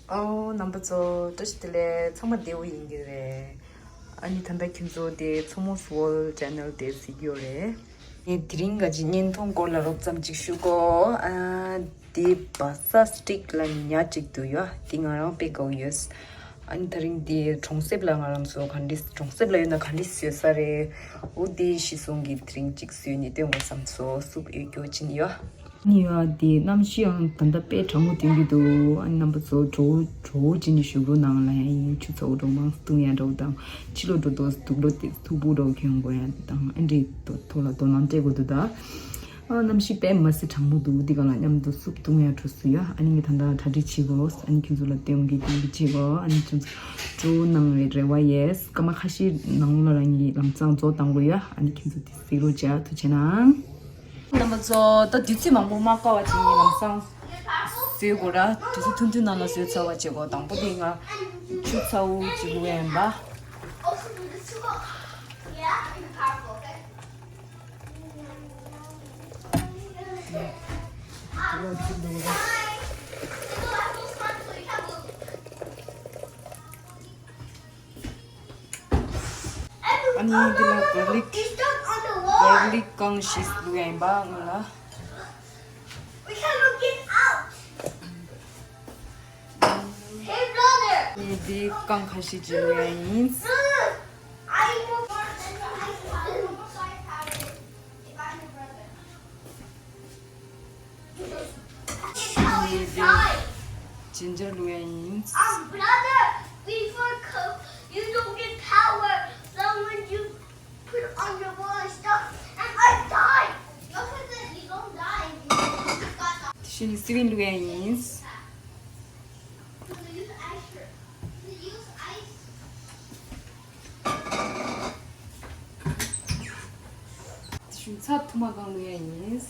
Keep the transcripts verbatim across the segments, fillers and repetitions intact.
ཨོ། རྣམ་པ་ཚོ་བཀྲ་ཤིས་བདེ་ལེགས། ཚང་མ་བདེ་པོ་ཡིན་གྱི་རེད། ཨ་ནི་ད་ལྟ་ཁྱོད་ཚོ་དེ་མཚོ་མོ་སི་ཝོལ་ཅེ་ནལ་དེ་གཟིགས་ཡོད་རེད། ངས་དེ་རིང་ག་ཅིག་བརྙན་ཐུང་སྐོར་ལ་རོབ་ཙམ་ཅིག་ཞུ་གོ། ཨ། དེ་བ་ས་སི་ཊིག་ལ་ཉ་གཅིག་འདུག་ཡོད། དེ་ང་རང་དཔེ་དགའ་བོ་ཡོད། ཨ་ནི་ད་རིང་དེ་གྲོང་གསེབ་ལ་ང་རང་ཚོ་ག་འདྲས་གྲོང་གསེབ་ལ་ཡོད་ན་ག་འདྲས་ཡོད་ས་རེད། འོ་དེ་གཞི་བཟུང་གི་དེ་རིང་ཅིག་བཟོས་ནས་སྟོན་དགོས་བསམ་སོང་། བསུབ་ཡོད་རྒྱུ་ཅི་ནི་ཡོད། ཨ་ནི་ཡོད་དེ་གནམ་གཤིས་ཡང་ད་ལྟ་དཔེ་གྲང་མོ་སྟོན་གྱི་འདུག་ཨ་ནི་རྣམ་པ་ཚོ་བྲོ་བོ་བྲོ་བོ་ཅི་ནི་བཞུགས་རོགས་གནང་ལ། ཡ་ཡིན། ཆུ་ཚ་བོ་འགྲོ་མང་བཏུང་ཡ་འགྲོ་དང་། ཕྱི་ལོགས་འགྲོ་དུས་དུག་སློག་དེ་མཐུག་པོ་འགྲོ་གྱོན་དགོས་ཡ་དེ་དང་། ཨ་འདྲས་ཐོག་ལ་དོ་སྣང་སྤྲད་དགོས་འདུག་ད། ཨ་གནམ་གཤིས་དཔེ་མ་སྲིད་གྲང་མོ་འདུག་དེ་ག་ལ་མཉམ་དུ་སུབ་བཏུང་ཡ་འགྲོ་སུ་ཡ། ཨ་ནི་ངས་ད་ལྟ་གྲ་སྒྲིག་བྱེད་དགོས། ཨ་ནི་ཁྱོད་ཚོ་ལ་སྟོན་གྱི་དེ་འདྲ་བྱེད་དགོས། ཨ་ནི་ཁྱོད་ཚོ་བྲོ་བོ་གནང་བའི་རེ་བ་ཡོད། སྐར་མ་ཁ་ཤས་ནང་ལོགས་ལ་ངས་ལམ་སང་རྫོགས་བཏང་དགོས་ཡ། ཨ་ནི་ཁྱོད་ཚོ་དེ་གཟིགས་རོགས་བྱ། ཐུགས་རྗེ་གནང་། རྣམ་པ་ཚོ། ད་དུས་ཚོད་མང་པོ་མ་བཀག་པ་བྱས་ནས་ལམ་སང་བཟོས་དགོས་ར། དུས་ཚོད་ཐུང་ཐུང་ནང་ལ་བཟོས་ཚར་བ་བྱེད་དགོས། དང་པོ་དེ་ང་ཆུ་ཚ་བོ་བྱེད་དགོས་ཡིན་པ། ཨ་ནི་འདི་ལ་གར་ལིག་གར་ལིག་རྐང་བཞི་བླུགས་ཡ་ཡིན་པ། སྔོན་ལ། ཨ་ནི་འདི་རྐང་ཁ་ཤས་ཅིག་བླུགས་ཡ་ཡིན། ཡིན་དེ། ཇིན་ཇར་བླུགས་ཡ་ཡིན། Um, brother, before cook, you don't get power. So when you put on your wall and stuff, and I die. Because you don't die. དེ་བཞིན་སི་བིན་བླུགས་ཡ་ཡིན། Use ice. དེ་བཞིན་ཚྭ་ཐུར་མ་གང་བླུགས་ཡ་ཡིན།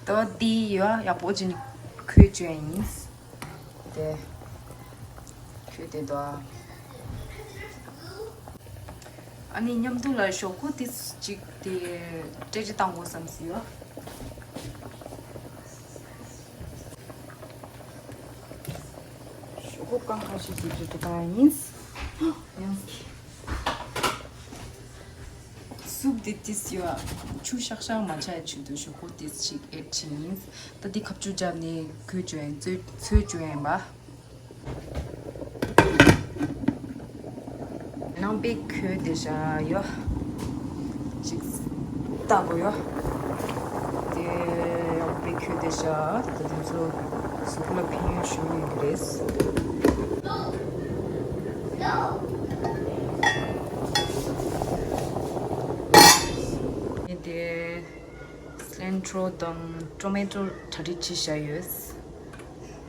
ད་འདི་ཡོད། ཡག་པོ་ཅིག་ཁོལ་བཅུག་ཡ་ཡིན། དེ་ཁོལ་དེ་དོ། ཨ་ནི་མཉམ་དུ་ལ་ཞོག་ཁོག་ཏིས་ཅིག་དེ་སྤྲད་ཅིག་བཏང་དགོས་བསམ་སི་ཡོད། ཞོག་ཁོག་རྐང་ཁ་ཤས་ཅིག་སྤྲད་ཅིག་བཏང་ཡ་ཡིན། ཡང་སུབ་དེ་ཏིས་ཡོད། ཆུ་ཤག་ཤག་མ་ཆགས་ཆུ་དུ་ཞོག་ཁོག་ཏིས་ཅིག་ཨེ་ཌི་བྱེད་ཡིན། ད་འདི་ཁ་བཅུ་བརྒྱབ་ནས་ཁོལ་བཅུག་ཡ་ཡིན། ཚོས་ཚོས་བཅུག་ཡ་ཡིན་པ། ནང་པའི་ཁོལ་དེ་བཞག་ཡོད། ཅིག་ལྟ་དགོས་ཡོད། དེ་ཡག་པའི་ཁོལ་དེ་བཞག་ད་དེ་ཚོ་གཟུགས་ལ་ཕན་ཡོན་ཞུ་ཡོད་ཀྱི་རེད། དེ་སི་ལན་ཊོ་རོ་དང་ཊོ་མེ་ཊོ་གྲ་སྒྲིག་བྱས་བཞག་ཡོད།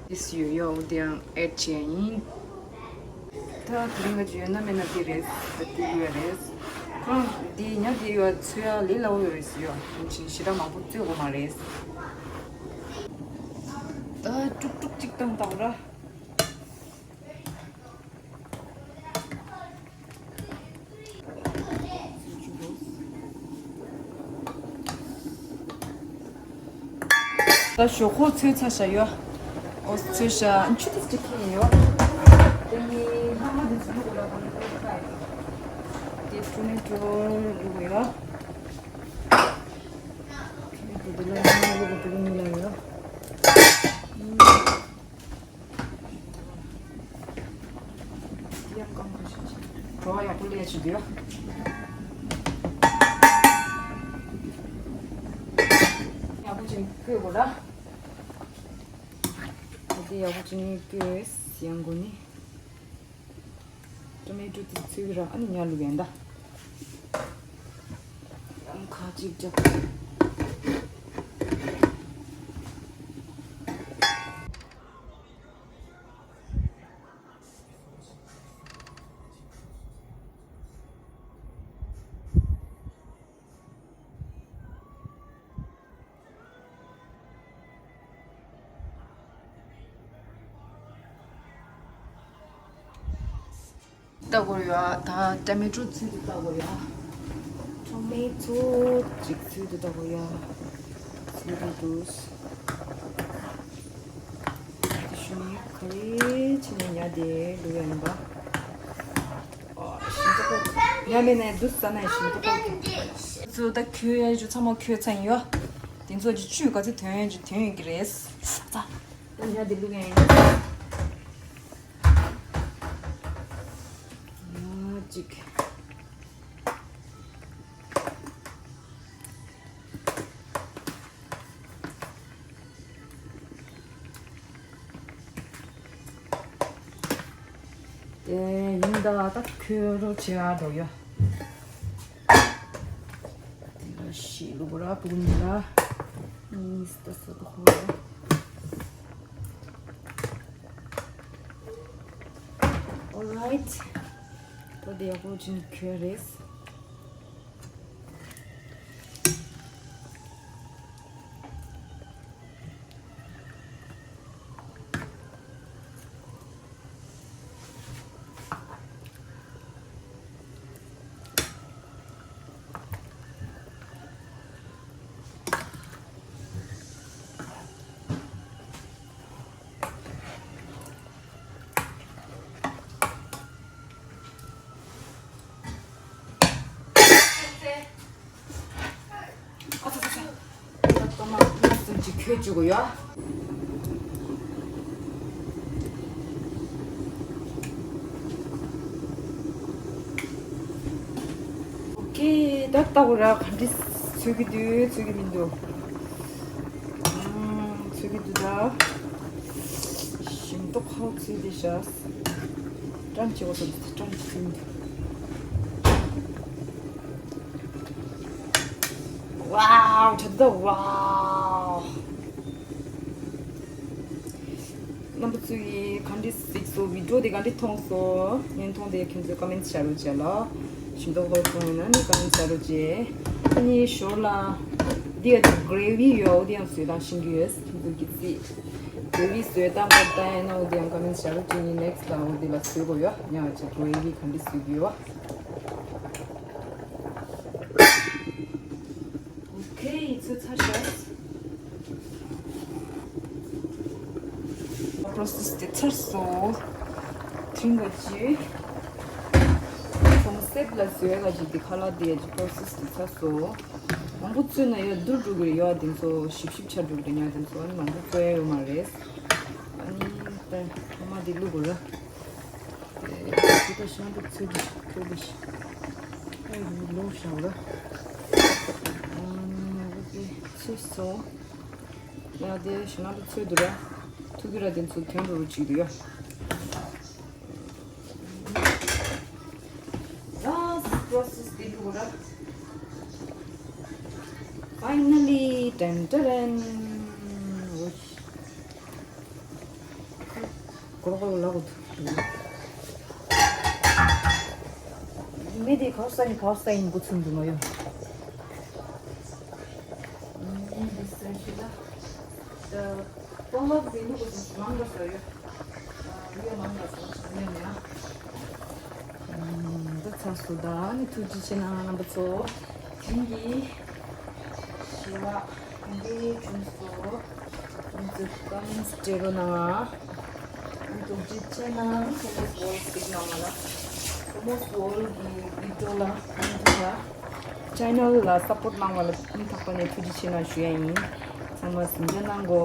ཏིས་ཡོད་ཡོད། འོ་དེ་ཡང་ཨེ་ཌི་བྱས་ཡིན། ད་དེ་རིང་ག་ཅི་ཡོད་ན་མེད་ན་དེ་རེད། ད་དེ་ཡོད་རེད། ཁོང་དེ་ཉ་དེ་ཡོད་ཚོས་ཡ་ལས་སླ་བོ་ཡོད་རེད་ཟེར་ཡོད། ཡིན་ཕྱིན་ཞེ་དྲག་མང་པོ་བཙོས་དགོས་མ་རེད། ད་དཀྲུག་དཀྲུག་ཅིག་བཏང་བཏང་ར། ད་ཞོག་ཁོག་ཚོས་ཚར་བཞག་ཡོད། ཨོ་ཚོས་བཞག་ཆུ་ཏིས་ཏིས་ཁེངས་ཡོད། དེ་ནི་ལྷག་མ་དེ་ཚོ་བླུགས་དགོས་ལ་གོ་ནི་ཁོ་ཁ་ཡོད། དེ་ཊོ་མེ་ཊོ་བླུགས་ཡོད། ཊོ་མེ་ཊོ་དེ་ལ་ལྷག་མ་བླུགས་དགོས་དེ་གི་ནི་ལ་ཡོད། ཡང་གང་ག་ཞིག་བྱེད། བྲོ་བ་ཡག་པོ་ལས་ཞིག་འདུག་ཡ། ཡག་པོ་ཅིག་བསྐོལ་དགོས་ལ། ད་དེ་ཡག་པོ་ཅིག་བསྐོལ་ཡང་དགོས་ནི། ཊོ་མེ་ཊོ་དེ་ཚོས་ར་ཨ་ནི་ཉ་བླུགས་ཡ་ད། ཡང་ཁ་ཅིག་རྒྱབ། ལྟ་དགོས་ཡ། ད་ཊོ་མེ་ཊོ་ཚུལ་དུ་ལྟ་དགོས་ཡ། ཊོ་མེ་ཊོ་ཅིག་ཚུལ་དུ་ལྟ་དགོས་ཡ། ཚུལ་དུ་འདུག་དེ་ཤུ་ནི་ག་རེ་བྱས་ནས་ཉལ་དེ་འདུག་ཡ་ཡིན་པ། ཨོ། ཞིམ་ཏོག་ཏོག་ཉལ་མེད་ནས་འདུག་ས་ན་ཞིམ་ཏོག་ཏོག་ཚུལ་ད་ཁྱོད་ཡ་ཅུ་ཚང་མ་ཁྱོད་ཚང་ཡོད། དེ་ཚོ་ཅི་བཅུད་ག་ཚོད་ཐོན་ཡོད་ཅིག་ཐོན་ཡོད་ཀྱི་རེད། ད་ཉལ་དེ་འདུག་ཡ་ཡིན། ཡ་ཅིག་དེ་ཡིན་ད་ད་ཁོས་རོ་ཆེ་བ་འགྲོ་ཡོད། དེ་ལ་ཤི་ལུག་ར་བུ་ཉི་ར་ནིས་ད་ས་ད་ཧོ་ར། Alright. ད་དེ་ཡག་པོ་ཅིག་ཁྱོད་རེད། ཨ་ཚ་ཚ་ཚ། ད་ལྟ་མ་ལ་སུ་ཅིག་ཁྱོད་བཅུག་གོ་ཡ། ཨོ་ཁེ། ད་ལྟ་བུ་ར་ག་འདྲི་ཚོད་ཀྱི་འདུག་ཚོད་ཀྱི་མི་འདུག་ཚོད་ཀྱི་འདུག་ད་ཞིམ་ཏོག་ཁ་བོ་ཚོད་དེ་ཤ། ཀྲམ་ཆེ་བོ་ཚོད་དེ་ཀྲམ་ཆེ་ཚོད་མི་འདུག་ཝའོ། ད་ད་ཝའོ། རྣམ་པ་ཚོས་ག་འདྲ་གཟིགས་སོང་། བི་ཌིའོ་དེ་ག་འདྲ་མཐོང་སོང་། བརྙན་ཐུང་དེ་ཁྱེད་ཚོས་ཀོ་མེན་ཊི་བྱ་རོགས་བྱས་ལ། ཞིམ་ཏོག་ཏོག་མཐོང་ཡོད་ན་ནི་ཀོ་མེན་ཊི་བྱ་རོགས་བྱས། ཨ་ནི་ཞོར་ལ་འདི་ཡ་ཅིག་གྷི་རེ་བི་ཡོད། འོ་དེ་ཡང་བཟོས་སྟངས་ཤེས་ཀྱི་ཡོད། ཁྱེད་ཚོས་ཀྱིས་གཟིགས། གྷི་རེ་བི་བཟོས་སྟངས་པར་ལྟ་ཡིན་ན་འོ་དེ་ཡང་ཀོ་མེན་ཊི་བྱ་རོགས་བྱས། ནི་ནེག་སི་ཊི་ལ་འོ་དེ་ལ་བཟོ་དགོས་ཡོད། ཡང་ཅིག་གྷི་རེ་བི་ག་འདྲ་བཟོས་ཀྱི་ཡོད། ཨོ་ཁེ། ཚོས་ཚར་ཤག་པོ་རོ་སེ་སི་དེ་ཚར་སོང་། ཐིང་ག་ཅི། ཁོང་སེབ་ལ་བཟོས་ག་ཅི་དེ་ཁ་ལག་དེ་ཡ་ཅི་པོ་རོ་སེ་སི་དེ་ཚར་སོང་། མང་པོ་བཙོས་ན་ཡ་འདུར་འགྲོ་གི་རེད། ཡ་དེ་ཚོ་ཞིབ་ཞིབ་ཆགས་འགྲོ་གི་རེད། ཡ་དེ་ཚོ་ཨ་ནི་མང་པོ་བཙོས་ཡ་ཡོད་མ་རེད། ཨ་ནི་ད་ཐོག་མ་དེ་བླུག་དགོས་ར། དེ་ད་ཤ་འདི་ཚོས་ཀྱི་ཚོས་ཀྱི་ཨེ་ལོ་ཤ་བ། ཨ་ནི་ཚོས་སོ། ཡ་དེ་ཤ་འདི་ཚོས་འདུག་ར། ཐུག་གི་ར་དེ་ཚོ་ཐོན་འགྲོ་རུ་ཅིག་འདུག་ཡ། ལ་སི་པོ་རོ་སེ་སི་དེ་འགྲོ་ར། ཕའི་ནལ་ལི། ཏན་ཏན་ཏན། འོ། གོ་གོ་ལ་གོ་ཐུག་མི་དེ་ག་ས་ནི་ག་ས་ཡིན་གོ་ཚུན་དུ་མ་ཡོང་། ཨ་ནི་འདི་སེམས་ཤིག་ལ། ད་པོ་ལོག་འདི་ནུ་གོ་ཚུན་མང་ག་ས་ཡོད། ཨ་ཡོད་མང་ག་ས་ཡོད་ནི་ཨ། ཨ་ད་ཚ་སུ་ད་ནི་ཐུགས་རྗེ་ཆེ་གནང་རྣམ་པ་ཚོ། དེང་གི་ཞི་བ་དེང་གི་བྱུང་སོ། ང་ཚོ་ཀོ་མེན་ཊི་སྤྲད་རོགས་གནང་། ཨ་ཐུགས་རྗེ་ཆེ་གནང་། ཐོ་མོ་སི་ཝོལ་སི་ཊི་གནང་བ་ལ། ཐོ་མོ་སི་ཝོལ་སི་ཊི་གི་བི་ཌིའོ་ལ་ཨ་ཐུགས་ཆེ། ཆེ་ནལ་ལ་སབ་པོར་ཊི་གནང་བ་ལ་སྙིང་ཐག་པ་ནས་ཐུགས་རྗེ་ཆེ་གནང་ཞུ་ཡ་ཡིན། ཚང་མ་གཟིམ་འཇག་གནང་གོ།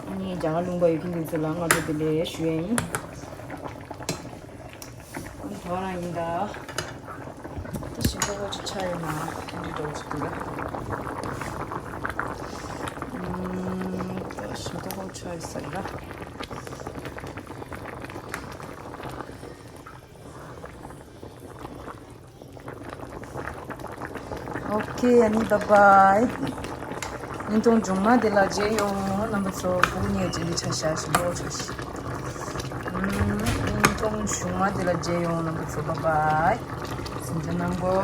ཨ་ནི་རྒྱ་གར་ལུང་པ་ཡོད་མཁན་དེ་ཚོ་ལ་སྔ་དྲོ་བདེ་ལེགས་ཞུ་ཡ་ཡིན། ཨ་ནི་དོ་རང་ཡིན་ད། ད་ཞིམ་པོ་ཅིག་ཆགས་ཡོད་ན་ཨ་འདྲ་འདྲ་བོ་ཅིག་འདུག་ར། ཨུམ། ད་ཞིམ་པོ་ཆགས་ཡོད་ས་རེད་ར། ཨོ་ཁེ། ཨ་ནི་བཱའི་བཱའི། བརྙན་ཐུང་མཇུག་མ་དེ་ལ་མཇལ་ཡོང་རྣམ་པ་ཚོ། ཕྲུ་གུ་གཉིས་ཀྱི་ལི་ཆ་ཤ་ཞིམ་པོ་ཆ་ཤི། ཨུམ། བརྙན་ཐུང་མཇུག་མ་དེ་ལ་མཇལ་ཡོང་རྣམ་པ་ཚོ། བཱའི་བཱའི། གཟིམ་འཇག་གནང་གོ།